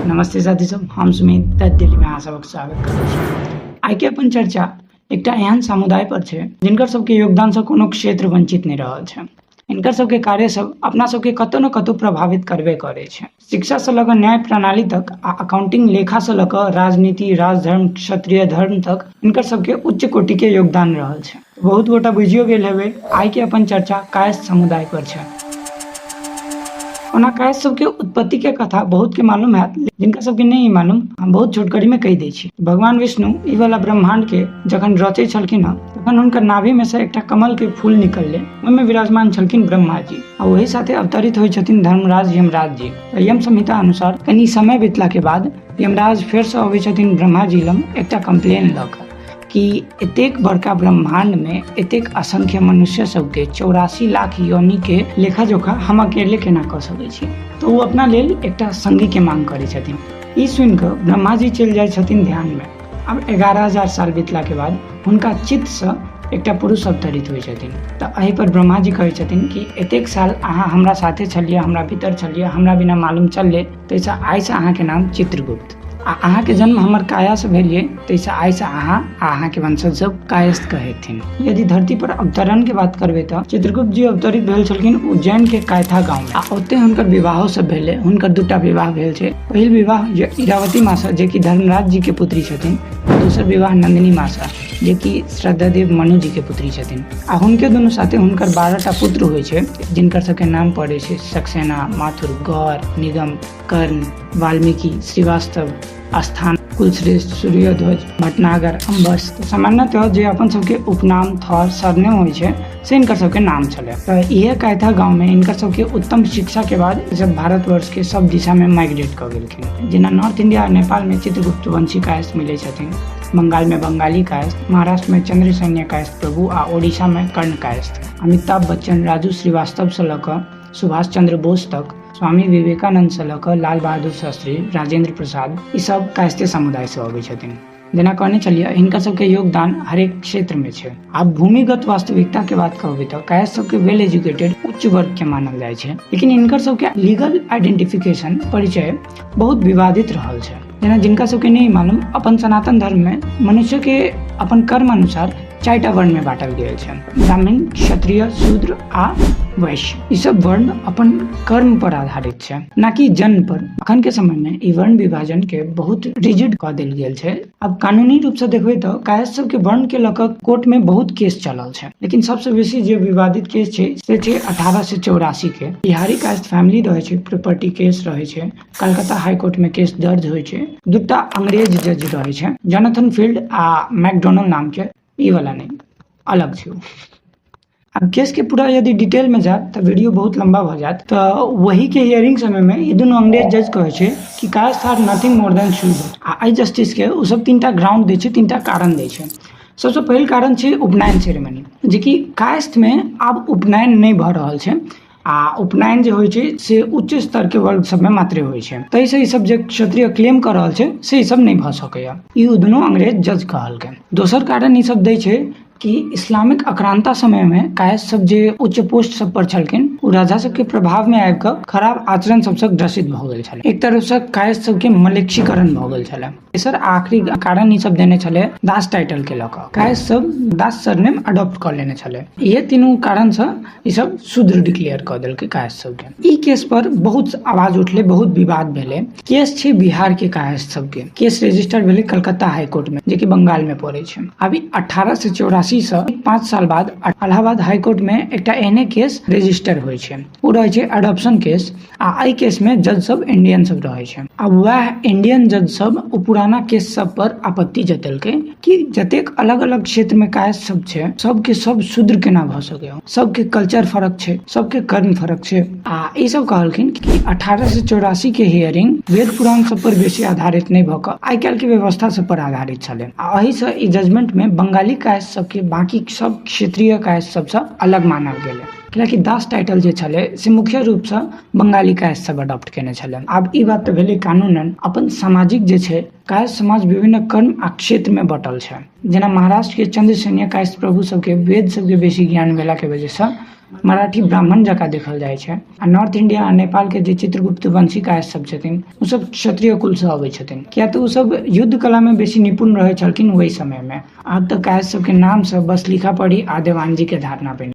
नमस्ते साथी सब, हम सुमित द दिल्ली में अहाँ सबक स्वागत करै छी। आइ के अपन चर्चा एकटा एहन समुदाय पर छै जिनकर सबके योगदान से कोनो क्षेत्र वंचित नहि रहल छै। हिनकर सबके कार्य सब अपना सबके कतौ ने कतौ प्रभावित करबे करै छै। शिक्षा से लऽ कऽ न्याय प्रणाली तक आ अकाउंटिंग लेखा से लऽ कऽ राजनीति, राजधर्म, क्षत्रिय धर्म तक हिनकर सबके उच्च कोटि के योगदान रहल छै। बहुत गोटा बुझियो गेल हेबै, आइ के अपन चर्चा कायस्थ समुदाय पर छै। ओना कायस्थ सबके उत्पत्ति के कथा बहुत के मालूम हैत, जिनका सबके नहीं मालूम हम बहुत छोटकरी में कहि दै छी। भगवान विष्णु ई वाला ब्रह्मांड के जखन रचै छलखिन हँ तखन हुनकर नाभि में से एकटा कमल के फूल निकललै, ओहिमे विराजमान छलखिन ब्रह्मा जी आ ओही साथे अवतरित होइ छथिन धर्मराज यमराज जी। यम संहिता अनुसार कनि समय बीतला के बाद यमराज फेर से अबै छथिन ब्रह्मा जी लग एकटा कंप्लेन लऽ कऽ कि एतेक बड़का ब्रह्मांड में एतेक असंख्य मनुष्य सबके 84 लाख योनि के लेखा जोखा हम अकेले केना कऽ सकै छी। तऽ ओ अपना लेल एकटा संगी के मांग करै छथिन। ई सुनि कऽ ब्रह्मा जी चलि जाइ छथिन ध्यान में। आब 11,000 साल बीतला के बाद हुनका चित्त सँ एकटा पुरुष अवतरित होइ छथिन। तऽ एहि पर ब्रह्मा जी कहै छथिन कि एतेक साल अहाँ हमरा साथे छलियै, हमरा भीतर छलियै, हमरा बिना मालूम चललै, ताहिसँ आइसँ अहाँके नाम चित्रगुप्त आ अहाँके जन्म हमर कायासँ भेल ये, ताहिसँ आइसँ अहाँ आ अहाँके वंशज सब कायस्थ कहेथिन। यदि धरती पर अवतरण के बात करबै तऽ चित्रगुप्त जी अवतरित भेल छलखिन उज्जैन के कायथा गाँव में आ ओते हुनकर विवाहो सब भेलै। हुनकर दूटा विवाह भेल छै। पहिल विवाह जे इरावती माँ सँ, जे कि धर्मराज जी के पुत्री छथिन, दोसर विवाह नंदिनी माँ सँ, जे कि श्रद्धादेव मनु जी के पुत्री छथिन। आ हुनके दुनू साथे हुनकर 12टा पुत्र होइ छै, जिनकर सबके नाम पड़ै छै सक्सेना, माथुर, गौर, निगम, कर्ण, वाल्मीकि, श्रीवास्तव, आस्थान, कुलश्रेष्ठ, सूर्यध्वज, भटनागर, अम्बस। सामान्यतः जे अपन सबके उपनाम थर सरनेम होइ छै से इनकर सबके नाम छलै। तऽ इहे कायथा गाँव में इनकर सबके उत्तम शिक्षा के बाद ई सब भारतवर्ष के सब दिशा में माइग्रेट कऽ गेलखिन। जेना नॉर्थ इंडिया आ नेपाल में चित्रगुप्त वंशी कायस्थ मिलै छथिन, बंगाल में बंगाली कायस्थ, महाराष्ट्र में चंद्रसैन्य कायस्थ प्रभु आ ओडिशा में कर्ण कायस्थ। अमिताभ बच्चन, राजू श्रीवास्तव से लऽ कऽ सुभाष चंद्र बोस तक, स्वामी विवेकानंद से लऽ कऽ लाल बहादुर शास्त्री, राजेंद्र प्रसाद, ई सब कायस्थे समुदाय से अबै छथिन। जेना कहने छलियै, हिनकर सबके योगदान हरेक क्षेत्र में छै। आब भूमिगत वास्तविकता के बात कहबै तऽ कायस्थ सबके वेल एजुकेटेड उच्च वर्ग के मानल जाइ छै, लेकिन हिनकर सबके लीगल आइडेंटिफिकेशन परिचय बहुत विवादित रहल छै। जेना जिनका सबके नहीं मालूम, अपन सनातन धर्म में मनुष्य के अपन कर्म अनुसार 4टा वर्ण में बांटल गेल छै, ब्राह्मण, क्षत्रिय, शूद्र आ वैश्य। ई सब वर्ण अपन कर्म पर आधारित छै, ना कि जन्म पर। अखन के समय में ई वर्ण विभाजन के बहुत रिजिड कऽ देल गेल छै। आब कानूनी रूप से देखबै तऽ कायस्थ सबके वर्ण के लऽ कऽ कोर्ट में बहुत केस चलल छै, लेकिन सबसे बेसी जे विवादित केस छै से छै 1884 के। बिहारी कायस्थ फैमिली रहै छै, प्रॉपर्टी केस रहै छै, कलकत्ता हाईकोर्ट में केस दर्ज होइ छै। दूटा अंग्रेज जज रहै छै, जोनाथन फील्ड आ मैकडोनल्ड नाम के, ई वाला नहीं, अलग छै। आब केस के पूरा यदि डिटेल में जायत तऽ वीडियो बहुत लंबा भऽ जायत। तऽ वही के हियरिंग समय में ई दुनू अंग्रेज जज कहै छै कि caste are nothing more than Shudra. आ एहि जस्टिस के ओ सब 3टा ग्राउंड दै छै, 3टा कारण दै छै। सबसँ पहिल कारण छै उपनयन सेरेमनी, जेकि कास्ट में आब उपनयन नहि भऽ रहल छै आ उपनयन जे होइ छै से उच्च स्तर के वर्ग सबमे मात्रे होइ छै, ताहिसँ ई सब जे क्षत्रिय क्लेम कऽ रहल छै से ई सब नहि भऽ सकैए। ई ओ दुनू अंग्रेज जज कहलकै। दोसर कारण ई सब दै छै कि इस्लामिक आक्रांता समय में कायस्थ सब जे उच्च पोस्ट सब पर छलखिन ओ राजा सबके प्रभाव में आबि कऽ खराब आचरण सबसँ ग्रसित भऽ गेल छलै। एक तरहसँ कायस्थ सबके मलेक्षीकरण भऽ गेल छलै। तेसर आखिरी कारण ई सब देने छलै दास टाइटल के लऽ कऽ कायस्थ सब दास सरनेम अडॉप्ट कऽ लेने छलै। इहे तीनू कारणसँ ई सब शूद्र डिक्लेयर कऽ देलकै कायस्थ सबके। ई केस पर बहुत आवाज उठलै, बहुत विवाद भेलै। केस छै बिहार के कायस्थ सबके। केस रजिस्टर भेलै कलकत्ता हाईकोर्ट में, जेकि बंगाल में पड़ै छै। अभी 1884 से 5 साल बाद इलाहाबाद हाईकोर्ट में एकटा एहने केस रजिस्टर होइ छै। ओ रहै छै अडॉप्शन केस आ एहि केस में जज सब इंडियन सब रहै छै। आ वएह इंडियन जज सब ओ पुराना केस सब पर आपत्ति जतेलकै कि जतेक अलग अलग क्षेत्र में कायस्थ सब छै सबके सब शूद्र केना भऽ सकैए, सबके कल्चर फरक छै, सबके कर्म फरक छै। आ ई सब कहलखिन कि 1884 के हियरिंग वेद पुराण सब पर बेसी आधारित नहि भऽ कऽ आइ काल्हि के व्यवस्था सब पर आधारित छलै आ एहिसँ ई जजमेंट में बंगाली कायस्थ सबके बाकी सब क्षेत्रीय कायस्थ सबसँ अलग मानल गेलै। कियाकि दास टाइटल जे छलै से मुख्य रूपसँ बंगाली कायस्थ सब अडॉप्ट केने छलै। आब ई बात तऽ भेलै कानूनन, अपन सामाजिक जे छै कायस्थ समाज विभिन्न कर्म आ क्षेत्र में बटल छै। जेना महाराष्ट्र के चंद्रसेनीय कायस्थ प्रभु सबके वेद सबके बेसी ज्ञान भेला के वजहसँ मराठी ब्राह्मण जकाँ देखल जाइ छै आ नॉर्थ इंडिया आ नेपाल के जे चित्रगुप्त वंशी कायस्थ सब छथिन ओसब क्षत्रिय कुलसँ अबै छथिन, किया तऽ ओसब युद्ध कलामे बेसी निपुण रहै छलखिन ओहि समयमे। आब तऽ कायस्थ सबके नामसँ बस लिखा पढ़ी आ देवानजीके धारणा बनि।